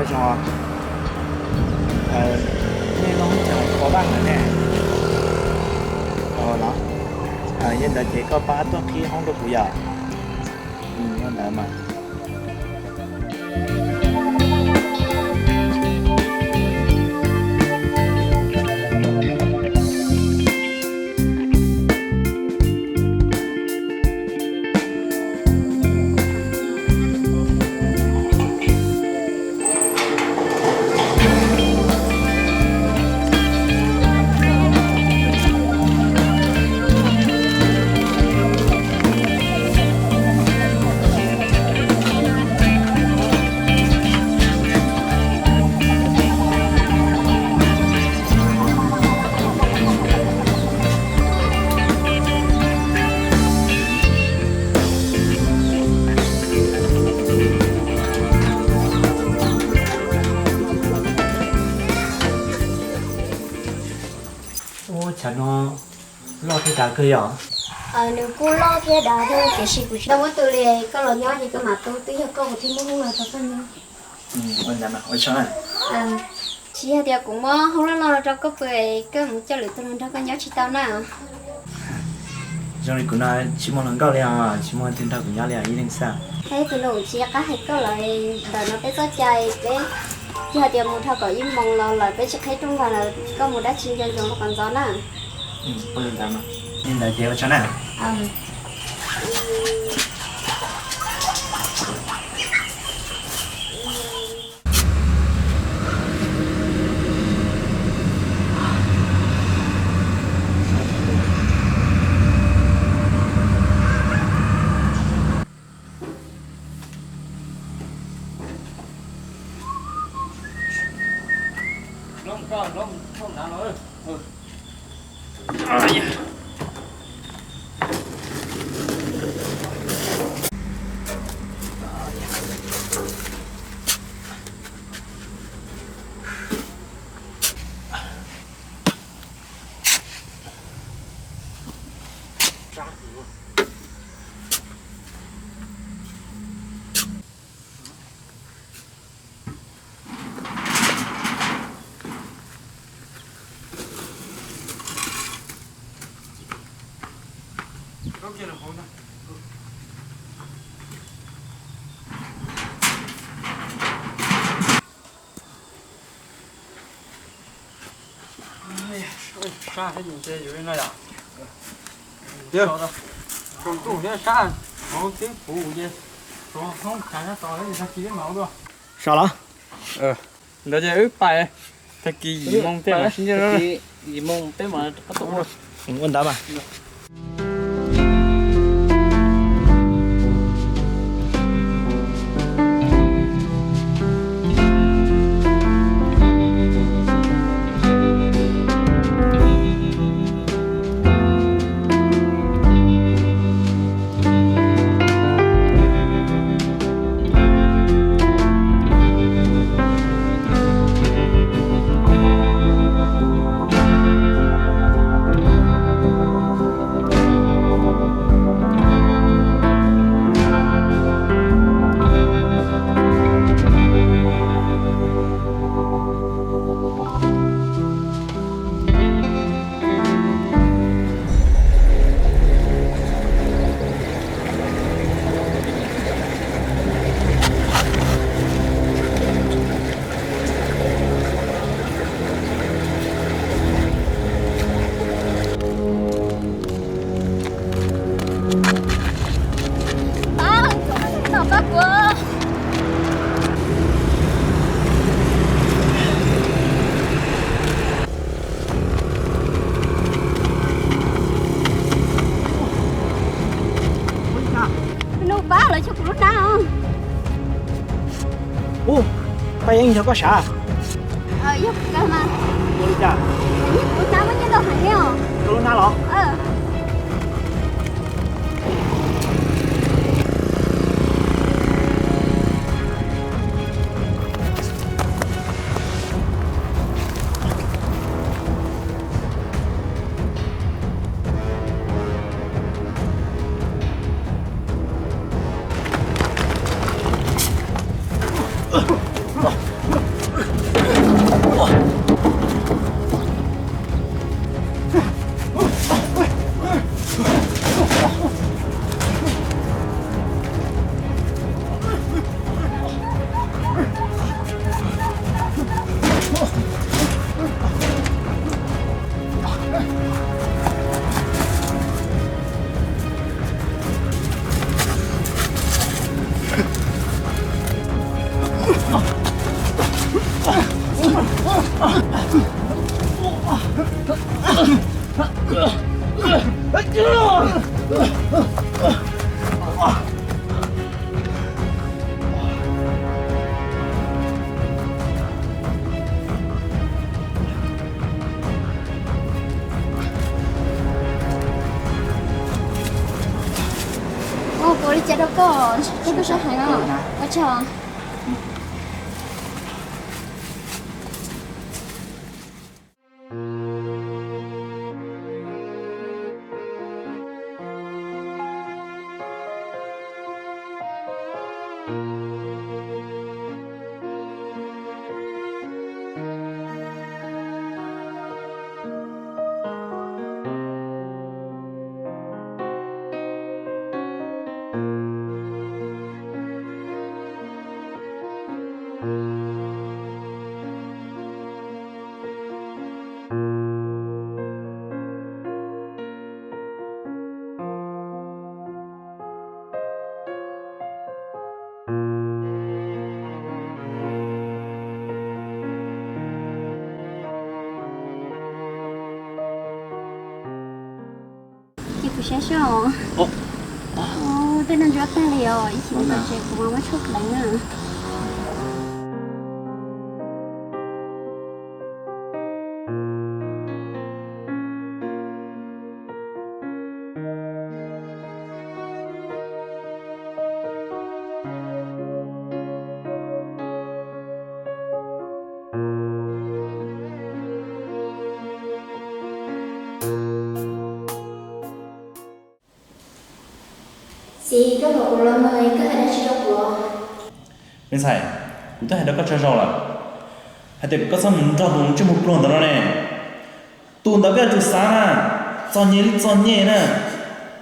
No, nej lub hoob tseem kho vaj lawm ne. Los, yog ntawd ces koj pab tuaj qhib hoob rau kuv yom. Ua ntawd mas. Ua, chav no loj thiab dav kawg yom? Nws kuj loj thiab dav thiab, tiam sis kuv tsis tau muab tu li, koj los nyob ces koj mam tu, twb yog koj kuv thiaj muab hoob los rau koj nyob. Ua ntawd mas ua tsaug na. Tsis yog tias kuv muab hoob loj loj los rau koj pw, koj mus coj lwm tus los nrog koj nyob tsis tau na. Zoo li kuv no tsis muaj hluas nkauj li os, tsis muaj leej twg nrog kuv nyob li os ib leeg xwb. Ib tug no kuv tsis qab hais koj lawm, ntawm no peb txoj cai peb yog tias mus dhau kaum ib moos los lawm peb tsis qhib rooj vag lawm, koj mus dab tsi nco ntsoov los kom ntxov na. Li ntawd ces ua tsaug na. Sab thiab nce yus li no yom. Tsaus ntuj thiab sab, hauv twb puv ces tsuav hoob chav sab tod tag kis peb mam ua dua. Sab los? Ntawd ces wb pais tag kis yim moo tej mam sib ntsib. Yim moo peb mam ua ntawd mas. Nug pab lawv cog kuv lub hnab os. Ub, Paj Yeeb, yog koj sav? Yog kuv kawg mas. Ua li cas? Kuv lub hnab muaj nyiaj ntau heev thiab os. Koj lub hnab los? Ua li cas rau koj, koj sab heev os. Ua tsaug. Ces kuv saib seb, tej no ntsuab tag li os, ib chim mus tom tsev kuv mam muab tshuaj pleev na. Txiv, koj pom kuv los mas koj hais dab tsi rau kuv? Me ntxhais, kuv twb hais rau koj tsaug zog lawm hais tias kom koj txhob mus nrog tus ntsej muag pluag ntawd no ne. Tus ntawd koj yuav tsum xav na, txom nyem li txom nyem na.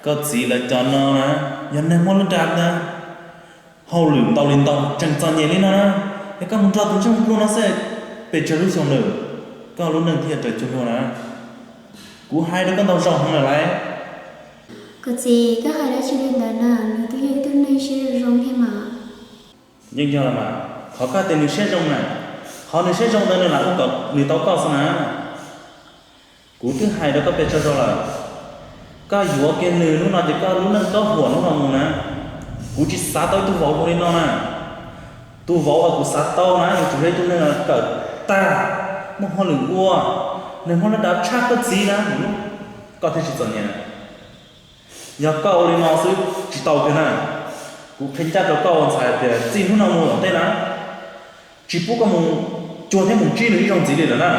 Koj txiv lawv cov no na, yog neeg muaj laj dab na, hauj lwm ntau li ntau tseem txom nyem li no na. Yog koj mus nrog tus ntsej muag pluag no xwb, pes tsawg lub xyoo lawm, koj lub neej thiaj raws cuag luag na. Kuv hais rau koj ntau zaus heev lawm lauj. Kuv txiv, koj hais dab tsi li ntawd na, nws twb yog ib tug neeg siab zoo zoo thiab mas. Yeej yog los mas, qhov koj tias nws siab zoo na, qhov nws siab zoo ntawd nws lam ua kom nws tau koj xwb na. Kuv twb hais rau koj pes tsawg zaus lawm, koj yuav kiag nws hnub no ces koj lub neej koj huam hnub no mus na. Kuv tsis xav tau ib tug vauv zoo li no na. Tus vauv uas kuv xav tau na yuav tsum yog ib tug neeg kawm tag, muaj hauj lwm ua, nws muaj laj dab tshaj koj txiv na, koj thiaj tsis txom nyem. Yog koj ua li no xwb tsis tau kiag na. Kuv qhia ncaj rau koj ua ntxhais tias txij hnub no mus tom ntej na, tsis pub koj mus cuag thiab mus ntsib nws ib zaug ntxiv li lawm na.